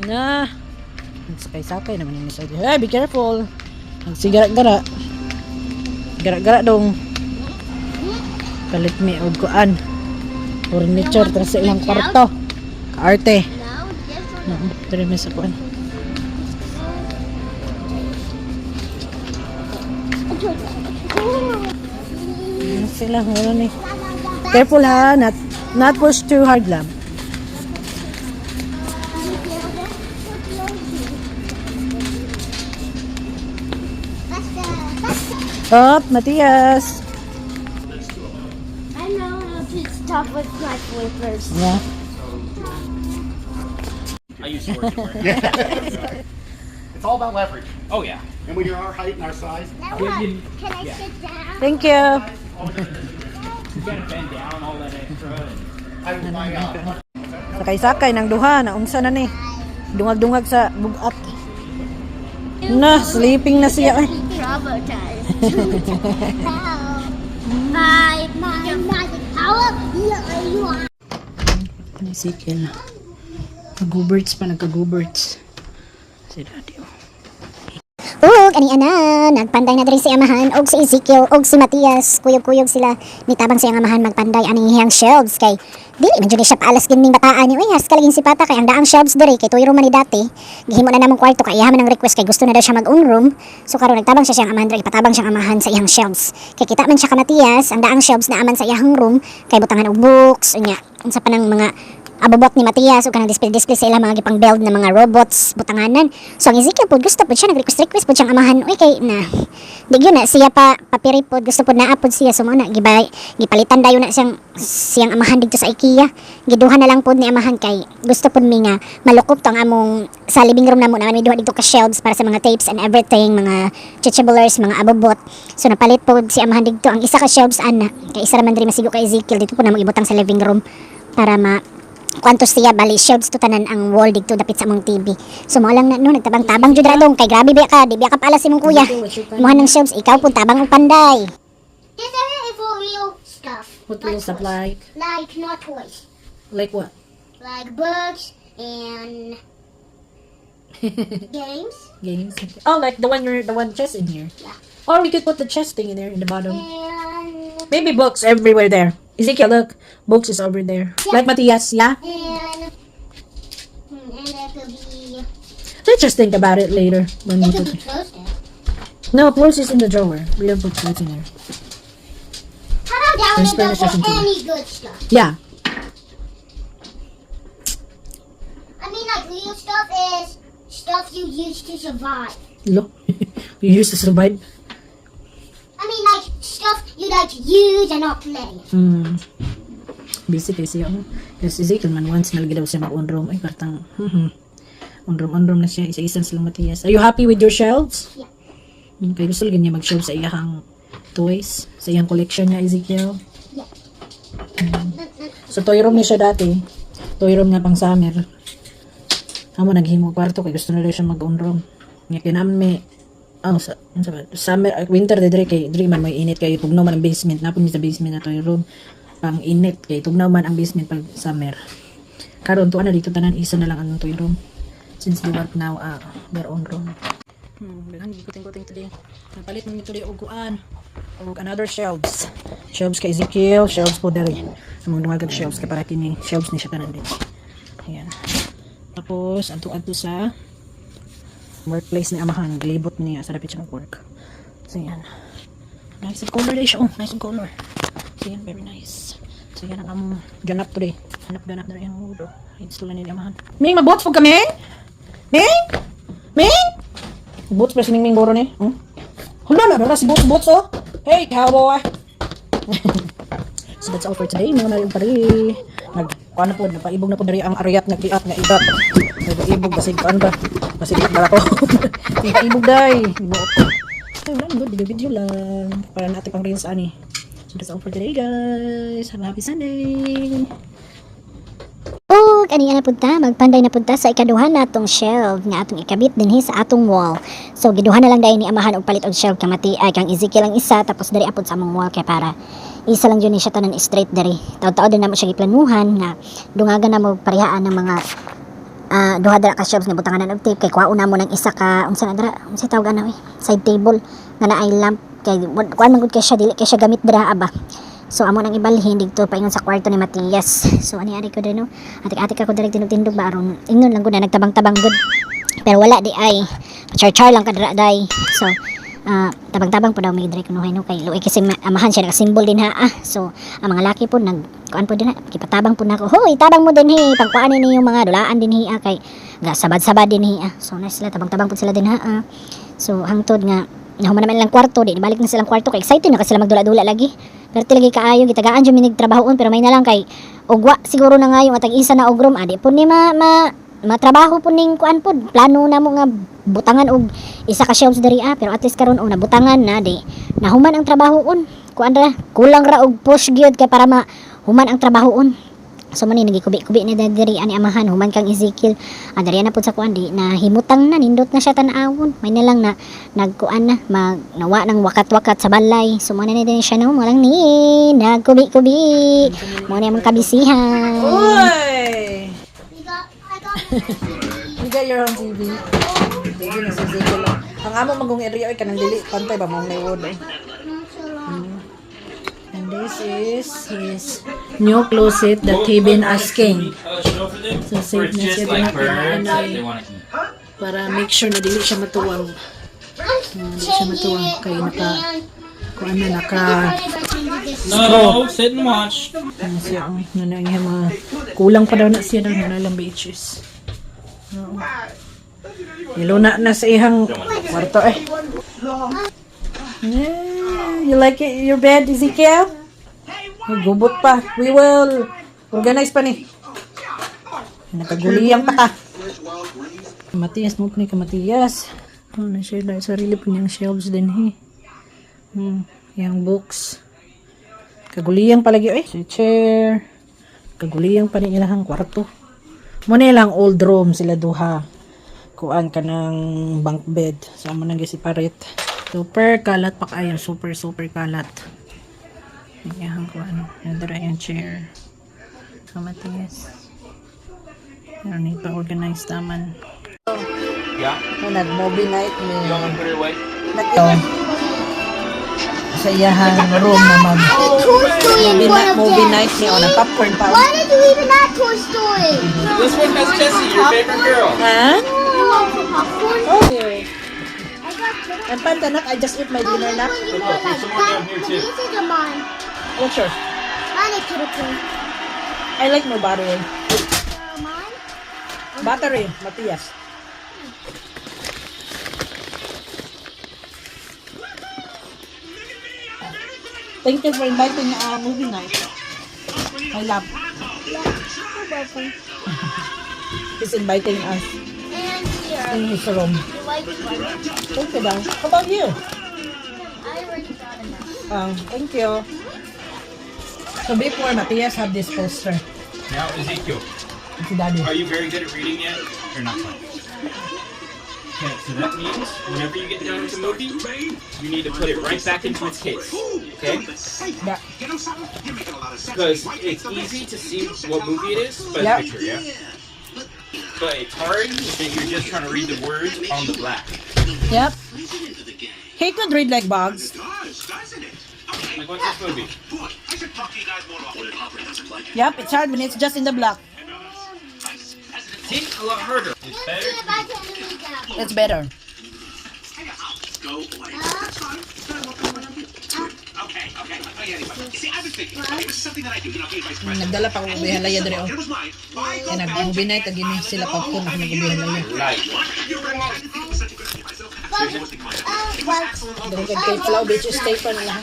Na. Sakay-sakay naman yung sa. Hey, be careful. Nagsigara-gara. Gara-gara dong. Palit mi og kuan. Furniture tara sa ilang kwarto. Kaarte. No, this one. No, diri mi sa kuan. Ano sila wala ni. Careful ha, not push too hard lang. Up, Matias. I know how to stop with my flippers. Yeah. I used to work in warehouse. It's all about leverage. Oh yeah. And when you're our height and our size, Now You- what? you- Can I yeah. sit down? Thank you. You gotta bend down all that extra. And I, my Sakay-sakay ng duha, naunsa na ni. Dungag-dungag sa bugat. Na, sleeping na siya. Ay. Traumatized. Bye. My magic power. Yeah, you are. Ano Ezekiel? Nag-guberts pa, nagka-guberts. Si Daddy, oh. Ug ani ana, nagpanday na diri si amahan og si Ezekiel og si Matias. Kuyog-kuyog sila nitabang siyang amahan magpanday aning iyang shelves kay dili man jud ni siya paalas gining bataan ni. Uy, has kalaging si pata kay ang daang shelves diri kay tuyro man ni dati. Gihimo na namong kwarto kay iya man ang request kay gusto na daw siya mag own room. So karon nagtabang siya siyang amahan diri, ipatabang siyang amahan sa iyang shelves. Kay kita man siya ka Matias, ang daang shelves na aman sa iyang room kay butangan og books unya unsa pa nang mga abobot ni Matias o kanang display display sa ilang mga gipang build na mga robots butanganan. So ang Ezekiel pod gusto pod siya, nag-request request pod siyang amahan, uy, kay na di gyud na siya pa papiri pod, gusto pod naa pod siya. So mao na gibay gipalitan dayon na siyang siyang amahan didto sa IKEA. Giduha na lang pod ni amahan kay gusto pod mi nga malukop to ang among sa living room namo, naman may duha didto ka shelves para sa mga tapes and everything, mga chichablers, mga abobot. So napalit pod si amahan didto ang isa ka shelves ana kay isa ra man diri masigo kay Ezekiel. Dito po namo ibutang sa living room para ma kwanto siya, bali shelves to tanan ang wall didto dapit sa among TV. So mao lang na no, nagtabang-tabang jud ra dong kay grabe ba ka, di ba ka pala si imong kuya. Imuha ng shelves, ikaw pud tabang og panday. This area is for real stuff. What Not real stuff toys. like? Like not toys. Like what? Like books and games. Games. Oh, like the one you're, the one chest in here. Yeah. Or we could put the chest thing in there in the bottom. And Maybe books everywhere there. Ezekiel, look. Books is over there. Like Matias, yeah? and there could be Let's just think about it later. When we it could put be clothes there. No, clothes is in the drawer. We don't put clothes in there. How about down There's and go furniture for in there. any good stuff? Yeah. I mean, like real stuff is stuff you use to survive. Look. You used to survive. I mean, like stuff you like to use and not play. Busy kay siya. Oh. Kasi Ezekiel man once nalagi daw siya mag-on room. Ay, partang, on room na siya. Isa-isa silang Matias. Are you happy with your shelves? Yeah. Okay, gusto lagi niya mag-shelf sa iyahang toys. Sa iyang collection niya, Ezekiel. Yeah. So, toy room niya siya dati. Toy room nga pang summer. Amo naghimo kwarto kay gusto na daw siya mag-own room. Nga kay naman may oh, sa, ano sa ba? Summer, winter de diri kay diri man may init kay tugnaw man ang basement. Napon mi sa basement na toy room pang init kay tugnaw man ang basement pag summer. Karon tuwa na dito tanan, isa na lang ang toy room. Since they want now their own room. Daghan kuting-kuting today. Napalit man today og kuan. Og another shelves. Shelves kay Ezekiel, shelves po diri. Among dungagag shelves kay para kini shelves ni siya tanan din. Ayan. Tapos adto-adto sa workplace ni Amahan, glibot niya sa dapit siya work. So yan. Nice and color day siya. Oh, nice and color. So yan, very nice. So yan ang among ganap today. Hanap-ganap na rin ang wood. Oh. Install na ni Amahan. Ming, mag-bots po kami? Ming? Ming? Boots pa si Ming Ming Goro ni. Oh. Hala na, si Boots Boots oh. Hey, cowboy. So that's all for today. Mga na pare. Nag kuan na po, napaibog na po diri ang ariat nga kiat nga ibat. Nag-ibog basig kuan ba? Basig bala ko. Ipaibog day. Ibuot ko. Ay, wala good. Video video lang. Para natin pang reels ani. So that's all for today, guys. Have a happy Sunday. Ug ani na punta, magpanday na punta sa ikaduha natong shelf nga atong ikabit dinhi sa atong wall. So giduha na lang dayon ni amahan og palit og shelf kang Mati ay kang Ezekiel ang isa, tapos diri apod sa among wall kay para isa lang jud ni siya tanan straight diri. Taud-taud din namo siya giplanuhan nga dungagan na mo parihaan ng mga Duha dira ka shelves nga butangan og tape kay kuhaon namo ng isa ka, unsa na dira, unsa tawag ana, oy, side table nga naay lamp kay kuan man gud kay siya, dili kay siya gamit dira aba. So amo nang ibalhin didto paingon sa kwarto ni Matias. So ani ari ko diri, no, atik-atik ako diri, tindog-tindog ba, aron ingnon lang gud na nagtabang-tabang gud. Pero wala di ay char-char lang ka dira day. So tabang-tabang po daw may diri kunuhay, no, kay luoy kasi amahan siya naka-symbol din ha ah. So ang mga laki po nag kuan po din na, kipatabang po na ako, "Hoy, tabang mo din he, pangkuan ni yung mga dulaan din he ah, kay ga sabad-sabad din he ah." So na sila tabang-tabang po sila din ha ah. So hangtod nga nahuman naman ilang kwarto, di balik na silang kwarto kay excited na kasi sila magdula-dula lagi. Pero lagi kaayo gitagaan jud minig trabahoon, pero may na lang kay ugwa siguro na nga yung atag isa na og room adi po ni ma, ma matrabaho po ning kuan pod, plano na mo nga butangan og isa ka shelves diri ah. Pero at least karon og nabutangan na, di nahuman ang trabahoon. Kuan ra, kulang ra og push gyud kay para ma human ang trabahoon. So man ni nagikubi-kubi ni diri ani amahan, human kang Ezekiel diri na pud sa kuan, di na himutang na, nindot na siya tan-awon. May na lang na nagkuan na mag nawa ng wakat-wakat sa balay. So mo na ni din siya, no, mo lang ni nagkubi-kubi mo na among kabisihan. Uy! I got my TV. You got your own TV. TV na si Ezekiel. Ang amo magong area ay kanang dili pantay ba mong wood eh. Not so long. And this is his new closet that he been asking. Show for them? So Or safe it's na just siya like dinapin birds na that they want to eat. para make sure na dili siya matuwang. I'm Dili siya changing matuwang it. kay naka Man. kuan na naka No, sit and watch. ano siya, oh, ano na yung mga kulang pa daw na siya daw na lang BHS. Oo. Niluna na sa ihang kwarto eh. Yeah, you like it, your bed, Ezekiel? May gubot pa. We will organize pa ni. Nakaguliyang pa ka. Matias mo ni ka Matias. Oh, na siya na sarili po niyang shelves din he. Yung books. Kaguliyang palagi eh. Si chair. Kaguliyang pa ni ilahang kwarto. Mo na ilang old room sila duha. Kuan ka ng bunk bed. So amo nang giseparate. Super kalat pa kayo. Super super kalat. Iyahang kuan. Nandara yung chair. So Matias. Pero ni pa organize taman. Yeah. Oh, nag-movie night ni. You want to put it away? Nag sa iyahang room na mag Toy Story in movie one night, of movie them. night ni oh, popcorn pa. Why did you even add Toy Story? This one has Jessie, your favorite girl. Ha? You want some popcorn? Okay. I got little. I'm fine, anak. I just eat my dinner This na. one you want like There's some more that. down here, too. These are the mine. What's yours? Mine are kitty corn. I like more battery. Mine? Battery, Matias. Thank you for inviting movie night. I love. Yeah. You're welcome. He's inviting us And here, in his room. the white one. Thank you daw. How about you? I already got enough. Thank you. So before, Matias have this poster. Now, Ezekiel, Si Daddy. are you very good at reading yet? Or not quite? Okay, so that means whenever you get done with the movie, you need to put it right back into its case. Okay? Yeah. Because it's easy to see what movie it is by Yeah. the picture, yeah? But it's hard if you're just trying to read the words on the black. Yep. He could read like bugs. Like, what's this movie? Yep, it's hard when it's just in the black. See? A lot harder. It's Let's better. see if I can read that. It's better. Nagdala pa ko ube halaya diri oh. Kaya nag-movie night agini sila popcorn ako nag-ube halaya. Light. Bugs. Diri kay kay Flow Beach stay pa nila.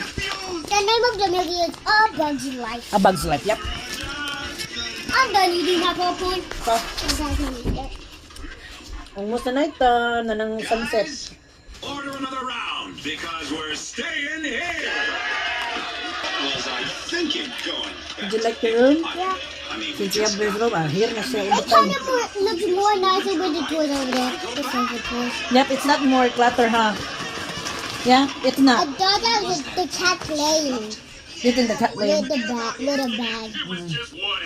The name of the movie is A Bug's Life. A Bug's Life. Yep. I'm done eating my popcorn. So, You guys can eat it. almost na night time na ng sunset. Order another round because we're staying here. What was I thinking going? Would you like the room? Yeah. I mean, Since you have this room, here na siya all It the time. kind of looks more nicer with the toys over there. Besides the toys. Yep, it's not more clutter, huh? Yeah, it's I not. thought that was the cat playing You think the cat with playing? the little bag. just what